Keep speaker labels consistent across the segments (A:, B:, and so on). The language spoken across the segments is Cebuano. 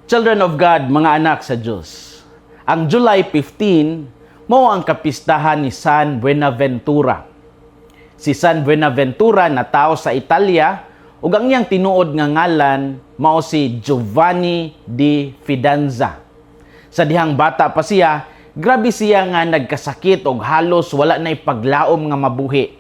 A: Children of God, mga anak sa Diyos. Ang July 15, mao ang kapistahan ni San Buenaventura. Si San Buenaventura natawo sa Italia ug ang iyang tinuod nga ngalan mao si Giovanni di Fidanza. Sa dihang bata pa siya, grabe siya nga nagkasakit og halos wala na'y paglaom nga mabuhi.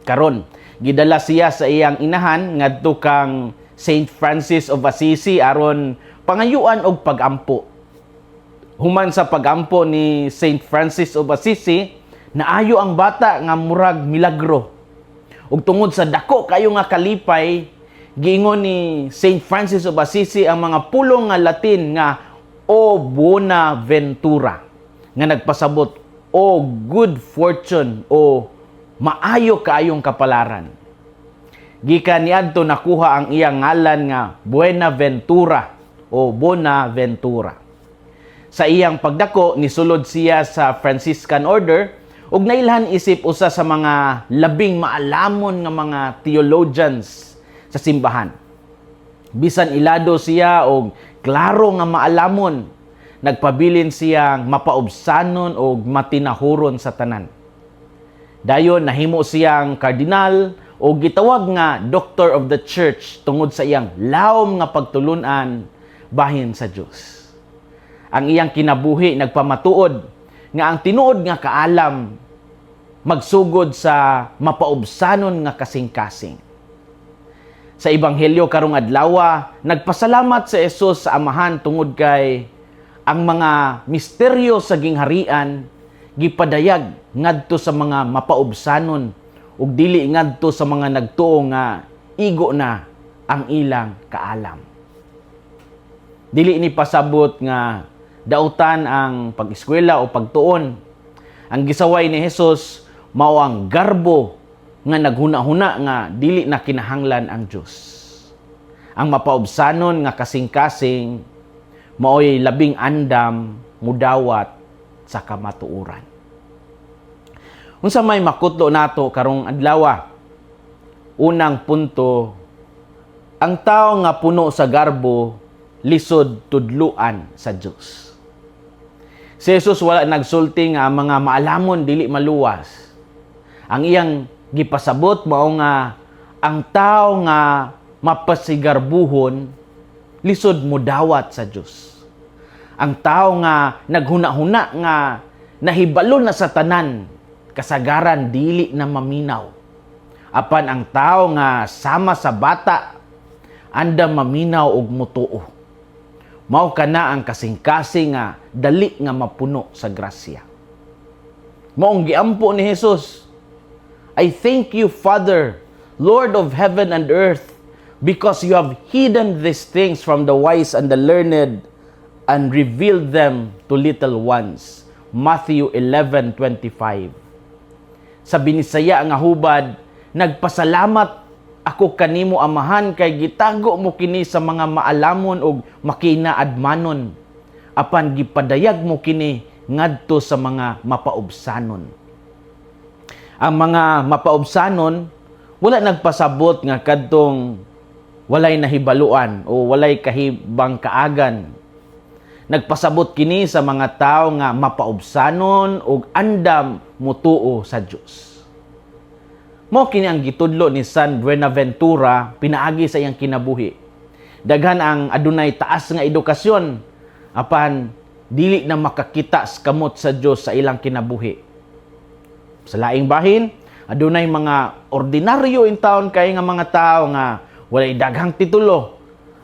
A: Karon, gidala siya sa iyang inahan ngadto kang Saint Francis of Assisi aron pangayuan og pagampo. Human sa pagampo ni Saint Francis of Assisi, naayo ang bata nga murag milagro. Ug tungod sa dako kayo nga kalipay, giingon ni Saint Francis of Assisi ang mga pulong nga Latin nga "O bona ventura", nga nagpasabot "O good fortune" o "maayo kaayong kapalaran". Gikan niadto nakuha ang iyang ngalan nga Buenaventura o Bonaventura. Sa iyang pagdako, nisulod siya sa Franciscan Order ug nailhan isip usa sa mga labing maalamon nga mga theologians sa simbahan. Bisan ilado siya og klaro nga maalamon, nagpabilin siyang mapaubsanon og matinahuron sa tanan. Dayon nahimo siyang kardinal o gitawag nga Doctor of the Church tungod sa iyang lawom nga pagtulunan bahin sa Dios. Ang iyang kinabuhi nagpamatuod nga ang tinuod nga kaalam magsugod sa mapaubsanon nga kasing-kasing. Sa Ebanghelyo karong adlaw, nagpasalamat si Jesus sa Amahan tungod kay ang mga misteryo sa gingharian gipadayag ngadto sa mga mapaubsanon ug dili ngadto sa mga nagtuo nga igo na ang ilang kaalam. Dili ni pasabot nga dautan ang pag-eskwela o pagtuon. Ang gisaway ni Jesus mao ang garbo nga naghuna-huna nga dili na kinahanglan ang Dios. Ang mapaubsanon nga kasing-kasing maoy labing andam mudawat sa kamatuoran. Unsa may makutlo nato karong adlaw? Unang punto, ang tao nga puno sa garbo lisod tudluan sa Dios. Si Jesus wala nagsulti nga ang mga maalamon dili maluwas. Ang iyang gipasabot mao nga ang tao nga mapasigarbuhon lisod mudawat sa Dios. Ang tao nga naghuna-huna nga nahibalo na sa tanan, kasagaran dili na maminaw. Apan ang tao nga sama sa bata, andam maminaw og mutuo. Mao kana ang kasing-kasing nga dali nga mapuno sa grasya. Maong giampo ni Jesus, "I thank you, Father, Lord of heaven and earth, because you have hidden these things from the wise and the learned and revealed them to little ones." Matthew 11:25. Sa Binisaya nga hubad, "Nagpasalamat ako kanimo, Amahan, kay gitago mo kini sa mga maalamon ug makinaadmanon, apan gipadayag mo kini ngadto sa mga mapaubsanon." Ang mga mapaubsanon wala nagpasabot nga kadtong walay nahibaluan o walay kahibang kaagan. Nagpasabot kini sa mga tao nga mapaubsanon ug andam mutuo sa Dios. Mao kini ang gitudlo ni San Buenaventura pinaagi sa iyang kinabuhi. Daghan ang adunay taas nga edukasyon apan dili na makakita sa kamot sa Dios sa ilang kinabuhi. Sa laing bahin, adunay mga ordinaryo intawon kay nga mga tao nga walay daghang titulo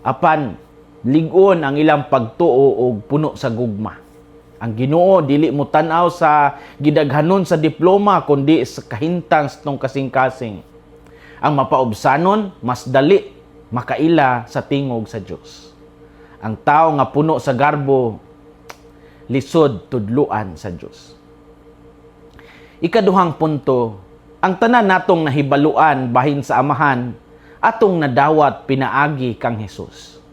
A: apan lig-on ang ilang pagtuo og puno sa gugma. Ang Ginoo dili mo tan-aw sa gidaghanon sa diploma kundi sa kahintang sa atong kasing-kasing. Ang mapaubsanon mas dali makaila sa tingog sa Dios. Ang tao nga puno sa garbo lisod tudluan sa Dios. Ikaduhang punto, ang tanan natong nahibaluan bahin sa Amahan atong nadawat pinaagi kang Hesus.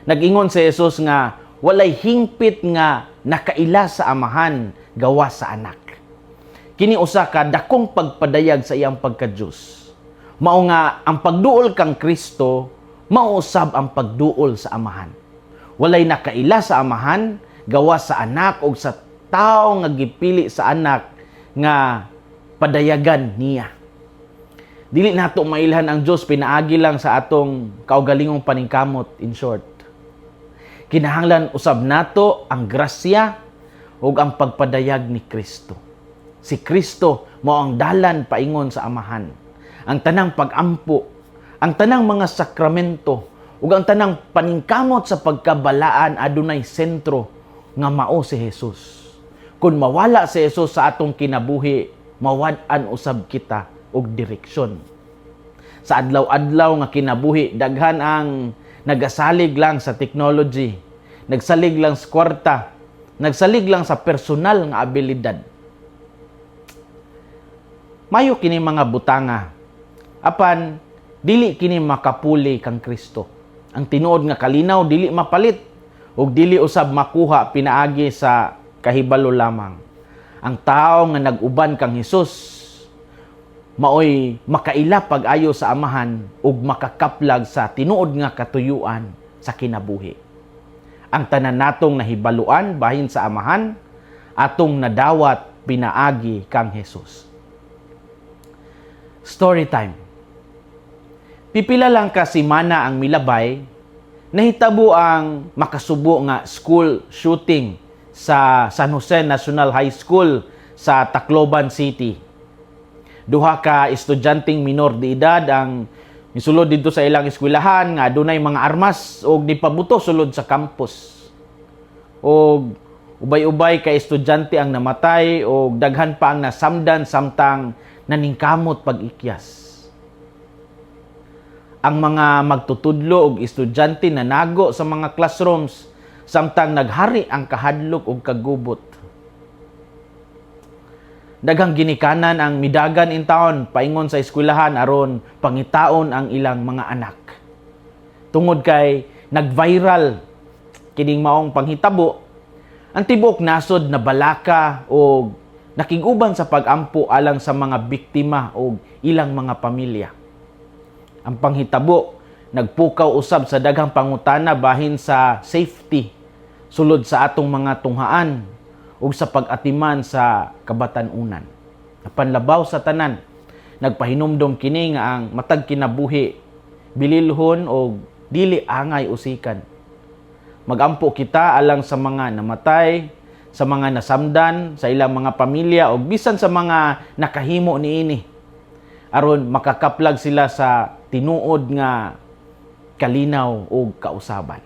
A: Nag-ingon si Jesus nga walay hingpit nga nakaila sa Amahan gawas sa Anak. Kini usa ka dakong pagpadayag sa iyang pagka-Dios. Mao nga ang pagduol kang Kristo mao usab ang pagduol sa Amahan. Walay nakaila sa Amahan gawas sa Anak ug sa tawo nga gipili sa Anak nga padayagan niya. Dili nato mailhan ang Dios pinaagi lang sa atong kaugalingong paningkamot, in short. Kinahanglan usab nato ang grasya ug ang pagpadayag ni Kristo. Si Kristo mao ang dalan paingon sa Amahan. Ang tanang pagampo, ang tanang mga sakramento ug ang tanang paningkamot sa pagkabalaan adunay sentro nga mao si Jesus. Kung mawala si Jesus sa atong kinabuhi, mawad-an usab kita og direksyon. Sa adlaw-adlaw nga kinabuhi, daghan ang nagasalig lang sa technology, nagsalig lang sa kwarta, nagsalig lang sa personal nga abilidad. Mayo kini mga butanga. Apan dili kini makapuli kang Kristo. Ang tinuod nga kalinaw dili mapalit ug dili usab makuha pinaagi sa kahibalo lamang. Ang tao nga nag-uban kang Hesus maoy makaila pag-ayo sa Amahan ug makakaplag sa tinuod nga katuyuan sa kinabuhi. Ang tanan natong nahibaluan bahin sa Amahan, atong nadawat pinaagi kang Hesus. Story time. Pipila lang ka semana ang milabay, nahitabo ang makasubo nga school shooting sa San Jose National High School sa Tacloban City. Duha ka estudyanteng minor de edad ang misulod didto sa ilang eskwelahan nga adunay mga armas og nipabuto sulod sa campus. Og ubay-ubay ka estudyante ang namatay og daghan pa ang nasamdan samtang naningkamot pag-ikyas. Ang mga magtutudlo og estudyante nanago sa mga classrooms samtang naghari ang kahadlok ug kagubot. Daghang ginikanan ang midagan in town paingon sa eskwelahan aron pangitaon ang ilang mga anak. Tungod kay nag-viral kining maong panghitabo, ang tibuok nasod na balaka og nakig-uban sa pag-ampo alang sa mga biktima og ilang mga pamilya. Ang panghitabo nagpukaw usab sa daghang pangutana bahin sa safety sulod sa atong mga tunghaan ug sa pag-atiman sa kabatan-unan. Apan labaw sa tanan, nagpahinumdom kini nga ang matag kinabuhi bililhon og dili angay usikan. Magampo kita alang sa mga namatay, sa mga nasamdan, sa ilang mga pamilya o bisan sa mga nakahimo niini aron makakaplag sila sa tinuod nga kalinaw ug kausaban.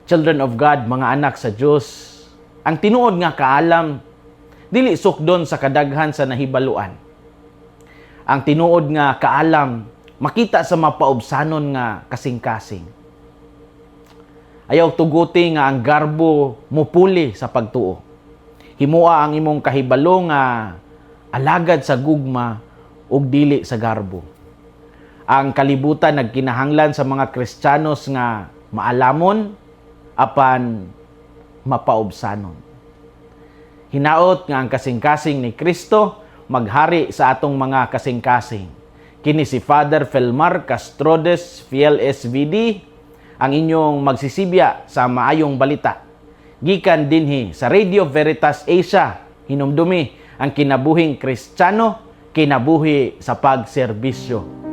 A: Children of God, mga anak sa Dios, ang tinuod nga kaalam dili sukdon sa kadaghan sa nahibaluan. Ang tinuod nga kaalam makita sa mapaubsanon nga kasing-kasing. Ayaw tuguti nga ang garbo mupuli sa pagtuo. Himua ang imong kahibalo nga alagad sa gugma ug dili sa garbo. Ang kalibutan nagkinahanglan sa mga Kristiyanos nga maalamon apan mapaubsanon. Hinaot nga ang kasing-kasing ni Kristo maghari sa atong mga kasing-kasing. Kini si Father Felmar Castrodes, Fiel SVD, ang inyong magsisibya sa maayong balita. Gikan dinhi sa Radio Veritas Asia, hinumdumi ang kinabuhing Kristiyano, kinabuhi sa pagserbisyo.